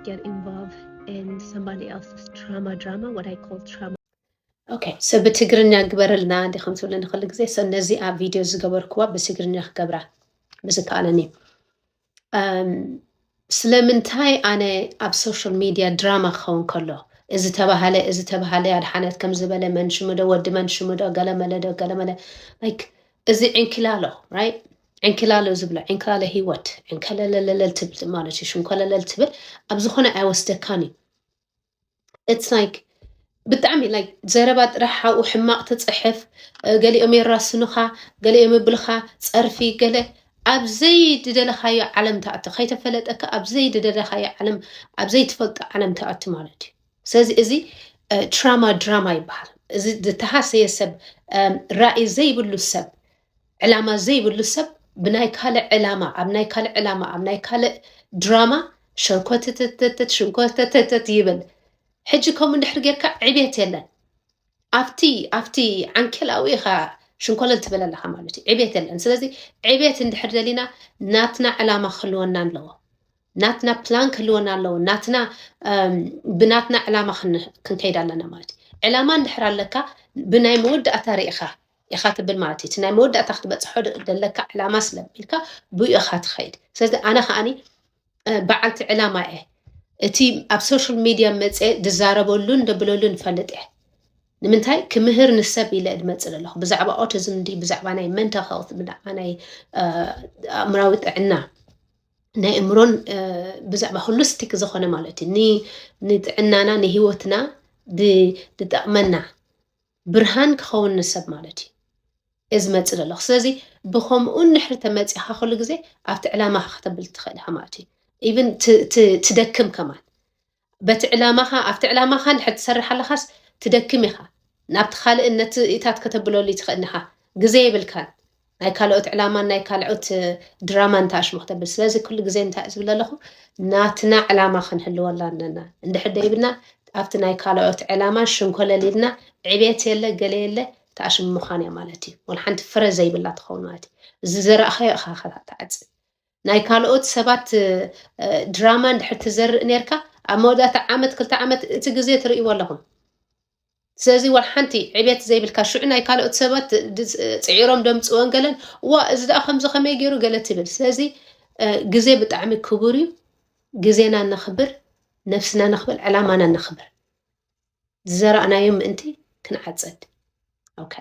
get involved in somebody else's trauma, drama, what I call trauma. Okay, so ብትግርኛ ግበረልና እንዲኹም ትብለኒ ኩሉ ግዜ። So ነዚ ኣብ ቪድዮ ዝገበርክዋ ብትግርኛ ክገብራ ብዝከኣለኒ። እም፣ ስለምንታይ ኣነ ኣብ ሶሻል ሚድያ ድራማ ክኸውን ከሎ፣ እዚ ተባሃለ፣ እዚ ተባሃለ፣ ኣድሓነት ከም ዝበለ፣ መን ሽሙ ዶ፣ ወዲ መን ሽሙ ዶ፣ ገለመለ ዶ፣ ገለመለ፣ like፣ እዚ ዕንኪላሎ፣ right? ዕንኪላሎ ዝብሎ፣ ዕንክላለ ህይወት፣ ዕንከለለለለል ትብል ማለት እዩ፣ ሽንኮለለል ትብል፣ ኣብ ዝኾነ ኣይወስደካን እዩ። It's like፣ ብጣዕሚ፣ like፣ ዘረባ ጥራሕ ሓኡ ሕማቕ ትፅሕፍ፣ እ፣ ገሊኦም የራስኑኻ፣ ገሊኦም ይብልኻ፣ ፀርፊ፣ ገለ ኣብ ዘይድደለኻዮ ዓለም ትኣቱ፣ ከይተፈለጠካ ኣብ ዘይድደለኻዮ ዓለም፣ ኣብ ዘይትፈልጦ ዓለም ትኣቱ ማለት እዩ። ስለዚ እዚ፣ እ፣ ትራማ ድራማ ይበሃል። እዚ ዝተሃሰየ ሰብ፣ እም፣ ራእይ ዘይብሉ ሰብ፣ ዕላማ ዘይብሉ ሰብ ብናይ ካልእ ዕላማ፣ ኣብ ናይ ካልእ ዕላማ፣ ኣብ ናይ ካልእ ድራማ ሸርኮትትትትት፣ ሽንኮተተተት ይብል። ሕጂ ከምኡ እንድሕር ጌርካ ዕቤት የለን። ኣብቲ፣ ኣብቲ ዓንኬላዊ ኢኻ ሽንኮለል ትብል ኣለኻ ማለት እዩ። ዕቤት የለን። ስለዚ ዕቤት እንድሕር ደሊና ናትና ዕላማ ክህልወና ኣለዎ። ናትና ፕላን ክህልወና ኣለዎ። ናትና፣ እም፣ ብናትና ዕላማ ክን-፣ ክንከይድ ኣለና ማለት እዩ። ዕላማ እንድሕር ኣለካ ብናይ መወዳእታ ርኢኻ ኢኻ ትብል ማለት እዩ። እቲ ናይ መወዳእታ ክትበፅሖ ደ-፣ ደለካ ዕላማ ስለቢልካ ብኡ ኢኻ ትኸይድ። ስለዚ ኣነ ከኣኒ፣ እ፣ በዓልቲ ዕላማ እየ። እቲ ኣብ ሶሻል ሚድያ መፅየ ዝዛረበሉን ደብለሉን እፈልጥ እየ። ንምንታይ ክምህር ንሰብ ኢለ ዝመፅእ ዘለኹ። ብዛዕባ ኦቲዝም እንዲ፣ ብዛዕባ ናይ መንታል ሄልት፣ ብዛዕባ ናይ፣ እ፣ ኣእምራዊ ጥዕና፣ ናይ እምሮን፣ እ፣ ብዛዕባ ሆሊስቲክ ዝኾነ ማለት እዩ። ኒ-፣ ንጥዕናና፣ ንህይወትና ድ-፣ ድጠቕመና ብርሃን ክኸውን ንሰብ ማለት እዩ። እዚ መፅእ ዘለኹ። ስለዚ ብኸምኡ እንድሕር ተመፂኻ ኩሉ ግዜ ኣብቲ ዕላማኻ ከተብል ትኽእል ኢኻ ማለት እዩ። ኢቭን ት-፣ ት-፣ ትደክም ከማን። በቲ ዕላማኻ፣ ኣብቲ ዕላማኻ እንድሕር ትሰርሕ ኣለኻስ ትደክም ኢኻ። ናብቲ ካልእ ነቲ ኢታት ከተብለሉ ትኽእል ኢኻ። ግዜ የብልካን። ናይ ካልኦት ዕላማን ናይ ካልኦት ድራማን ተኣሽሙ ክተብል። ስለዚ ኩሉ ግዜ እንታይ ዝብል ኣለኹ? ናትና ዕላማ ክንህልወላ ኣለና። እንድሕር ደይብልና ኣብቲ ናይ ካልኦት ዕላማ ሽንኮለል ኢልና ዕቤት የለ፣ ገለ የለ፣ ተኣሽሙ ምዃን እያ ማለት እዩ። ወላ ሓንቲ ፍረ ዘይብላ ትኸውን ማለት እዩ። እዚ ዘራእኻዮ ኢኻ ትዓጽድ። ናይ ካልኦት ሰባት፣ እ፣ ድራማ እንድሕር ትዘርእ ኔርካ፣ ኣብ መወዳእታ ዓመት፣ ክልተ ዓመት እቲ ግዜ ትርእይዎ ኣለኹም። ስለዚ ወላ ሓንቲ ዕቤት ዘይብልካ፣ ሽዑ ናይ ካልኦት ሰባት ድ-፣ ጽዒሮም ደምጽወን ገለን፣ "ዋ፣ እዚ ደኣ ከምዚ ከመይ ገይሩ?" ገለ ትብል። ስለዚ፣ እ፣ ግዜ ብጣዕሚ ክቡር እዩ። ግዜና ነኽብር፣ ነፍስና ነኽብር፣ ዕላማና ነኽብር። ዝዘራእናዮ ምእንቲ ክንዓጽድ። ኦኬ።